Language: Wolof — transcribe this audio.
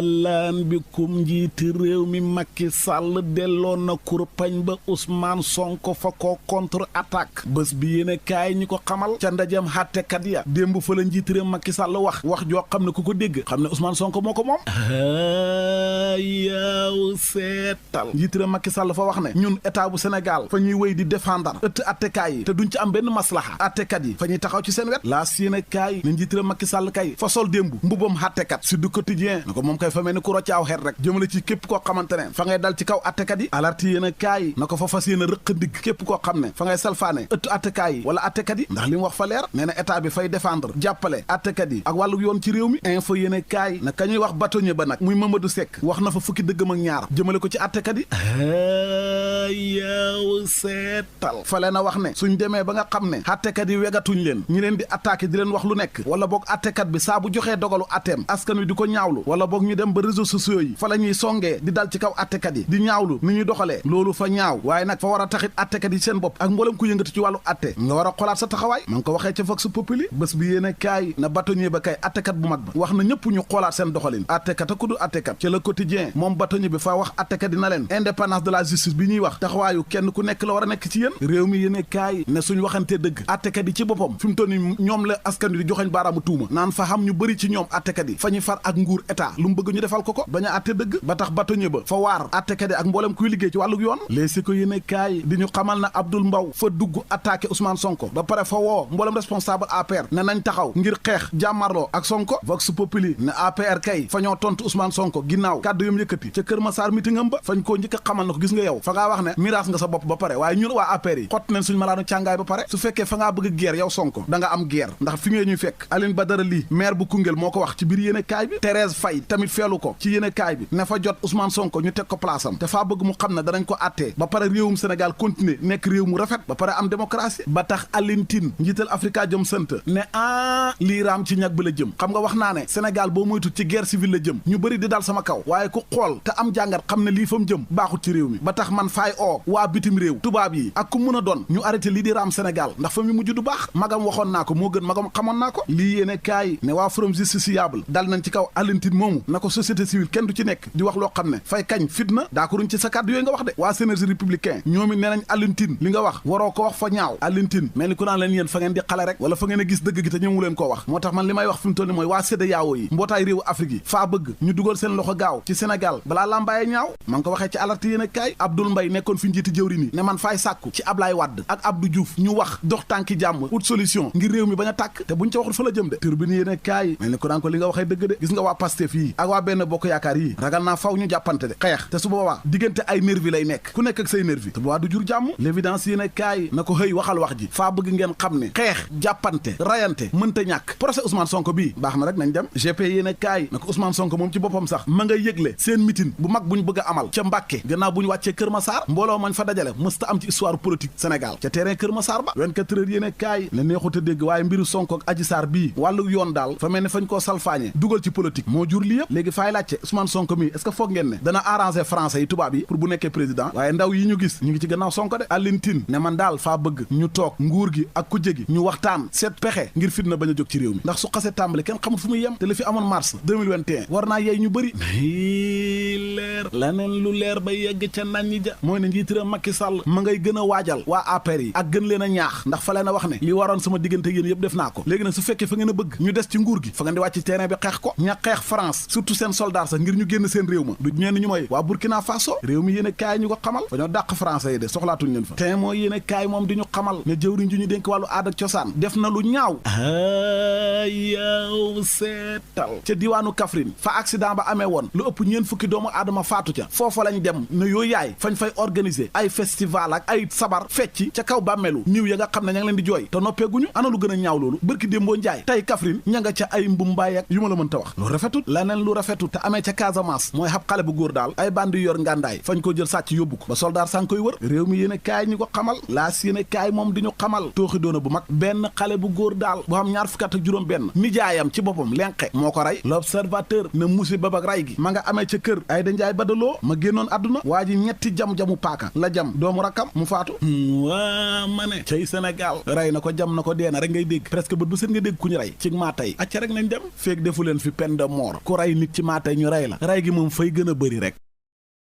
laan bi kum njiiti réew mi Macky Sall delloo na kurpañ ba Ousmane Sonko fa ko contre attaque bés bi yéene kaay ñi ko xamal ca ndajem xàttekat ya démb fa la njiiti réew Macky Sall wax joo xam ne ku ko dégg xam ne Ousmane Sonko moo ko moom yaw seetal njiiti réew Macky Sall fa wax ne ñun état bu Sénégal fa ñuy wéy di défendre ëtt attekaay yi te duñ ci am benn maslaha attekat yi fa ñuy taxaw ci seen wet laas yéene kaay ne njiiti réew Macky Sall kay fa sol démb mbubam xàttekat si du quotidien na ko moom kay fa mel ni ku roccaaw xeet rek jëmale ci képp koo xamante ne fa ngay dal ci kaw attekat yi alerte yéene kaay na ko fa fas yéene rëq ndigg képp koo xam ne fa ngay salfaane ëtt attekaay yi wala attekat yi ndax li mu wax fa leer nee na état bi fay défendre jàppale attekat yi ak wàllu yoon ci réew mi info yéene kaay na ka ñuy wax bâtonnier ba nag muy Mamadou Seck wax na fa fukki dëggam ak ñaar jëmale ko ci attekat yi yow seetal fa leen a wax ne suñ demee ba nga xam ne attekat yi wegatuñ leen ñi leen di attaqué di leen wax lu nekk wala boog attekat bi saa bu joxee dogalu atteem askan wi di ko ñaawlu wala boog ñu dem ba réseaux sociaux yi fa la ñuy songee di dal ci kaw attekat yi di ñaawlu ni ñuy doxalee loolu fa ñaaw waaye nag fa war a taxit attekat yi seen bopp ak mboolem ku yëngatu ci wàllu atte nga war a xolaat sa taxawaay ma ngi ko waxee ca Vox Populi bés bi yéene kaay na bâtonnier ba kay attekat bu mag ba wax na ñëpp ñu xoolaat seen doxalin attekat ak ku du attekat ca Le Quotidien moom bâtonnier bi fa wax attekat yi na leen indépendance de la justice bi ñuy wax taxawaayu kenn ku nekk la war a nekk ci yéen réew mi yéene kaay ne suñ waxantee dëgg attekat yi ci boppam fi mu toll ni ñoom la askan wi di joxañ baaraamu tuuma naan fa xam ñu bëri ci ñoom attekat yi fa ñu far ak nguur état lu mu bëgg ñu defal ko bañ a atte dëgg ba tax bâtonnier ba fa waar attekat yi ak mboolem kuy liggéey ci wàllu yoon léeg si ko yéene kaay di ñu xamal na Abdoul Mbaw fa dugg attaqué Ousmane Sonko ba pare fa woo mboolem responsable APR ne nañ taxaw ngir xeex jàmmarloo ak Sonko Vox Populi ne APR kay fa ñoo tontu Ousmane Sonko ginnaaw kàddu yam yëkkati ca Kër Massar meeting am ba fañ koo njëkk a xamal na ko gis nga yow fa ngaa wax ne miraas nga sa bopp ba pare waaye ñun waa APR yi xott nañ suñ malaanu càngaay ba pare su fekkee fa ngaa bëgg guerre yow Sonko da nga am guerre ndax fi ngeen ñuy fekk Aline Badara Ly maire bu Koungheul moo ko wax ci biir yéene kaay bi Thérèse Faye tamit feelu ko ci yéene kaay bi ne fa jot Ousmane Sonko ñu teg ko place am te faa bëgg mu xam ne danañ ko attee ba pare réewum Sénégal continuer nekk réew mu rafet ba pare am démocratie ba tax Aline Tine njiital Africa Jom Center ne lii raam ci ñag bi la jëm xam nga wax naa ne Sénégal boo moytu ci guerre civile la jëm ñu bëri di dal sama kaw waaye ku xool te am jàngat xam ne lii fa mu jëm baaxut ci réew mi ba tax man faay waa bitim réew tubaab yi ak ku mën a doon ñu arrêté lii di raam Sénégal ndax fa mu mujj du baax magam waxoon naa ko moo gën magam xamoon naa ko lii yéene kaay ne waa Forum Justiciable dal nañ ci kaw Alioune Tine moomu na ko société civile kenn du ci nekk di wax loo xam ne fay kañ fitna d'accorduñ ci sa kàddu yooyu nga wax de waa Synergie républicain ñoom it nee nañ Alioune Tine li nga wax waroo ko wax fa ñaaw Alioune Tine mel ni ku naan leen yéen fa ngeen di xale rek wala fa ngeen a gis dëgg gi te ñëmu leen koo wax moo tax man li may wax fi mu toll ni mooy waa CEDEAO yi mbootaay réewu Afrique yi faa bëgg ñu dugal seen loxo gaaw ci Sénégal balaa lambaaye ñaaw ma ngi ko waxee ci alerte yéene kaay Abdoul Mbaye nekkoon fi njiiti jëwri ni ne man faay sàkku ci Ablaye Wade ak Abdou Diouf ñu wax dox tànki jàmm ut solution ngir réew mi bañ a tàkk te buñ ca waxul fa la jëm de Tribune yéene kaay mel ni ko daan ko li nga waxee dëgg de gis nga waa Pastef yi ak waa Benno Bokk Yaakaar yi ragal naa faw ñu jàppante de xeex te su boobaa diggante ay nervi lay nekk ku nekk ak say nervi te boobaa du jur jàmm l'évidence yéene kaay na ko xëy waxal wax ji faa bëgg ngeen xam ne xeex jàppante rayante mënta ñàkk procès Ousmane Sonko bii baax na rek nañ dem GP yéene kaay na ko Ousmane Sonko moom ci boppam sax ma nga yëgle seen meeting bu mag buñ bëgg a amal ca Mbàkke gannaaw bu ñu wàccee Kër Massar mbooloo mañ fa dajale mësta am ci histoire politique Sénégal ca terrain Kër Massar ba 24 heures yéene kaay ne neexute dégg waaye mbiru Sonko ak Adji Sarr bii wàllu yoon daal fa mel ne fañ koo salfaañe dugal ci politique moo jur li yëpp léegi faay laajte Ousmane Sonko mi est-ce que foog ngeen ne dana arranger français yi tubaab yi pour bu nekkee président waaye ndaw yi ñu gis ñu ngi ci gannaaw Sonko de Alioune Tine ne man daal faa bëgg ñu toog nguur gi ak kujje gi ñu waxtaan seet pexe ngir fitna bañ a jóg ci réew mi ndax su xasee tàmbali kenn xamul fu muy yem te li fi amoon mars 2021 war naa yey ñu bëri leer laneen lu leer ba yegg ca nan ñi ja mooy ne njiitiram Macky Sall ma ngay gën a waajal waa APR yi ak gën leen a ñaax ndax fa leen a wax ne li waroon sama diggante yéen yëpp def naa ko léegi nag su fekkee fa ngeen a bëgg ñu des ci nguur gi fa ngeen di wàcc terrain bi xeex ko ña xeex France surtout seen soldat sax ngir ñu génn seen réew ma du ñenn ñu mooy waa Burkina Faso réew mi yéen a kaay ñu ko xamal fa ñoo dàq français yi de soxlaatuñ leen fa te mooy yéen a kaay moom di ñu xamal ne jëwriñ ju ñu dénk wàllu aada ak cosaan def na lu ñaaw yow seetal ca diwaanu Kaffrine fa accident ba amee woon lu ëpp ñeen fukki doomu aadama faatu ca foofa lañ dem ne yooyu yaay fañ fay organiser ay festival ak ay sabar fecci ca kaw bàmmeelu niw ya nga xam ne ña ngi leen di jooy te noppeeguñu ana lu gën a ñaaw loolu bërki démboo njaay tey Kaffrine ña nga ca ay mbumbaay ak yu ma la mën ta wax loolu rafetul laneen lu rafetu te amee ca Casamance mooy xab xale bu góor daal ay bandi yor ngàndaay fañ ko jël sàcc yóbbu ko ba soldaar sang koy wër réew mi yéene kaay ñi ko xamal laas yéene kaay moom di ñu xamal tooxi doona bu mag benn xale bu góor daal bu xam ñaar fukki at ak juróom benn nijaayam ci boppam lenqe moo ko rey l'observateur ne musiba bak ray gi ma nga amee ca kër ay da njaay badaloo ma génnoon àdduna waa ji ñetti jam-jamu paaka la jam doomu rakkam mu faatu waa ma ne cay Sénégal rey na ko jam na ko deena rek ngay dégg presque bët bu seen nga dégg ku ñu rey ci maa tey acca rek nañ dem feeg defu leen fi peine de mort ku rey nit ci maa tey ñu rey la rey gi moom fay gën a bëri rek